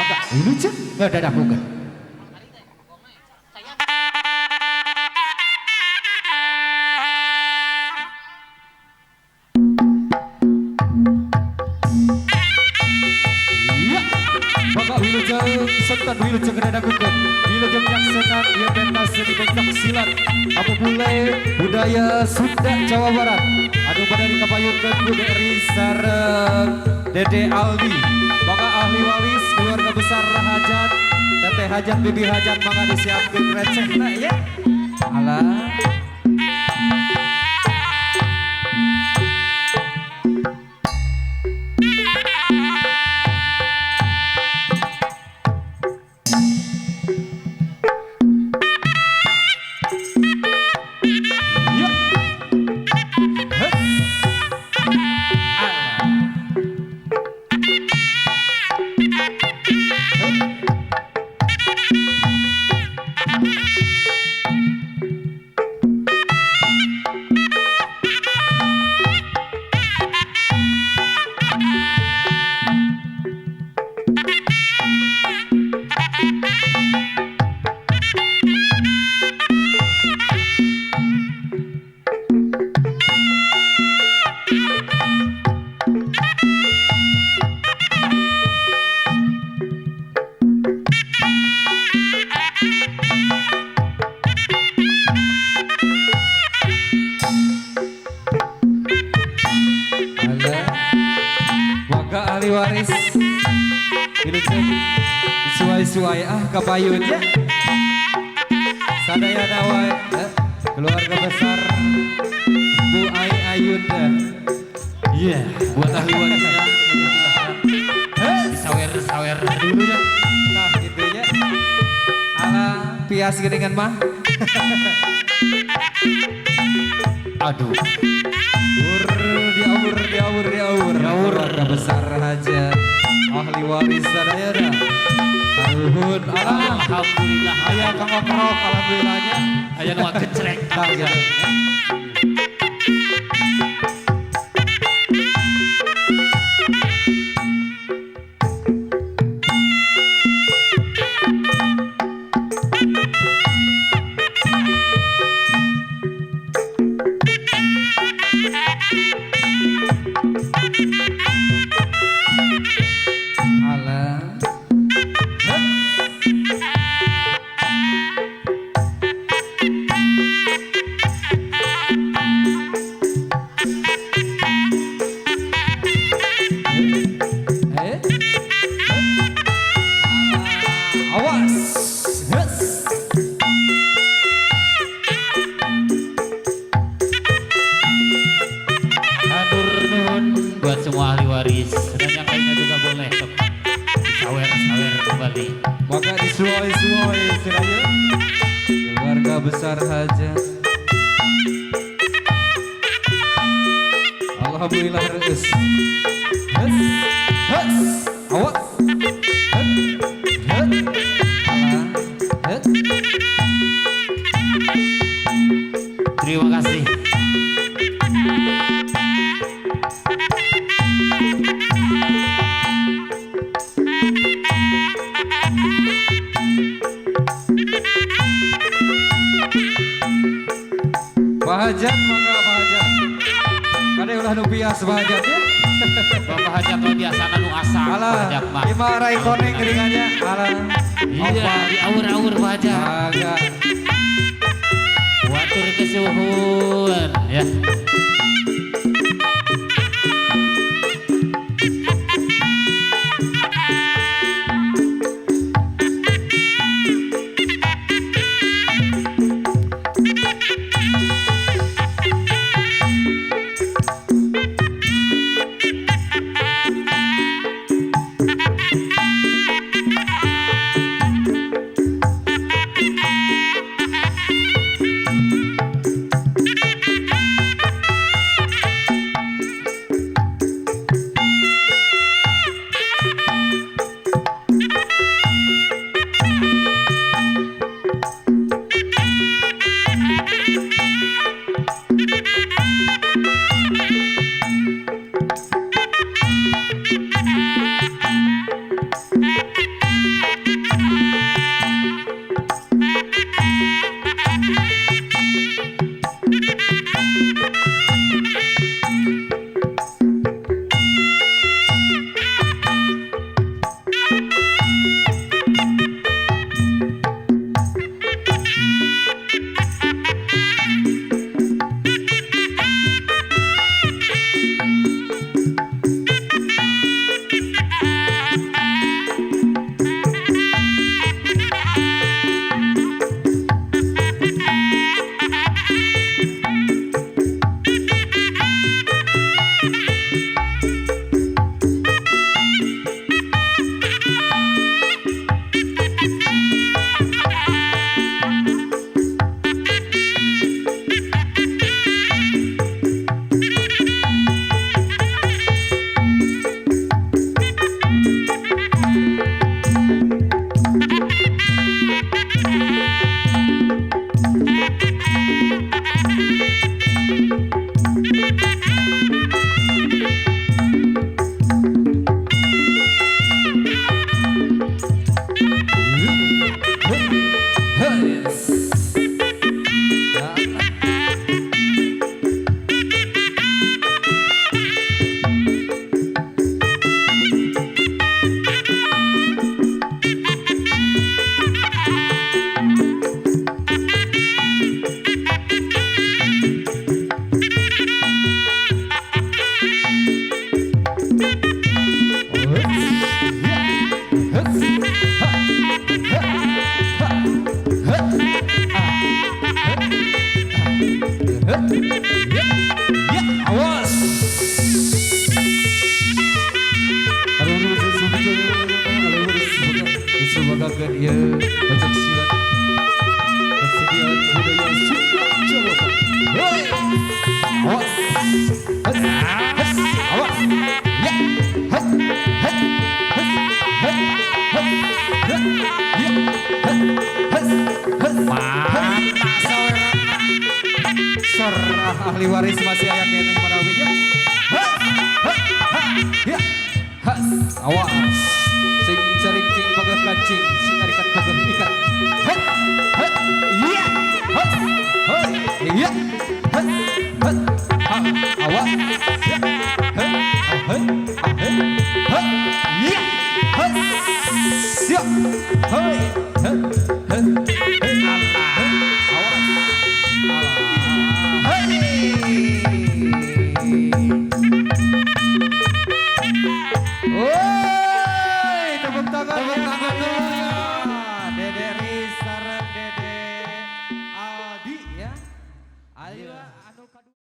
Maka wilujeng ngadadakukeun. Iya, maka wilujeng sonten wilujeng ngadadakukeun. Wilujeng nyaksenan ieu pentas seni pencak silat Abu Bule budaya Sunda Jawa Barat. Anu pada dikapayunkeun ku Deri sareng Dede Aldi. Maka ahli waris keluarga besar Hajat, Teteh Hajat, Bibi Hajat mangga disiapkeun recehna ya. Alah. Ya. Hes. Alah. Alah. Maka ahli waris wilujeng disuai-suai ah kapayun ya. Sadayana wae keluarga besar Bu Ai Ayunda. Iya, buat ahli warisnya disawer-sawer dulu ya. Nah, gitu ya. Alah, pias geuningan mah. Aduh. Ur diaur diaur diaur. Keluarga besar aja. Ahli waris sadayana. Karuhun alah. Alhamdulillah. Aya kang oprok alhamdulillahnya. Aya nu gecrek. Nah, gitu. Alah. Eh? Awas. Hes. Hatur nuhun buat semua ahli waris dan yang lainnya juga boleh sawer-sawer kembali. Maka disuai-suai istilahnya. Keluarga besar aja. Alhamdulillah reus. Hes. Hes. Awas. Het. Het. Alah. Het. Terima kasih. Pak Hajat mangga Pak Hajat. Kade ulah nu bias Pak Hajat ya. Bapak Hajat mah biasana nu asang Pak Alah, Hajat mah. lima rai koneng geringannya. Alah. Iya, diaur-aur Pak Hajat. Agak. Watur kesuhun ya. Hus, ha, ha, ha, ha, ah, ha, ha, ya, ya, awas. Disumanggakeun ieu pencak silat kesenian budaya Sunda Jawa Barat. Hei, awas, hes, hes, awas, ya, hes, hes, hes, hes, hes, hes, ya, hes, hes, hes, Mantap saweran. Sorah ahli waris masih aya keneh manawi nya. Ha, ha, ha, ya, has, awas. Sing cering cing pegeh kancing, sing arikat pegeh ikat. Het, het, iya, has, hei, iya, het, het, ha, awas, ya, het, ah, het, ah, het, het, iya, has, siap, hei, het, het, het, het, awas, alah, hei. Woi, tepuk tangan dulu ya. Dede Riz sareng Dede Aldi ya. Ayo anu kadua.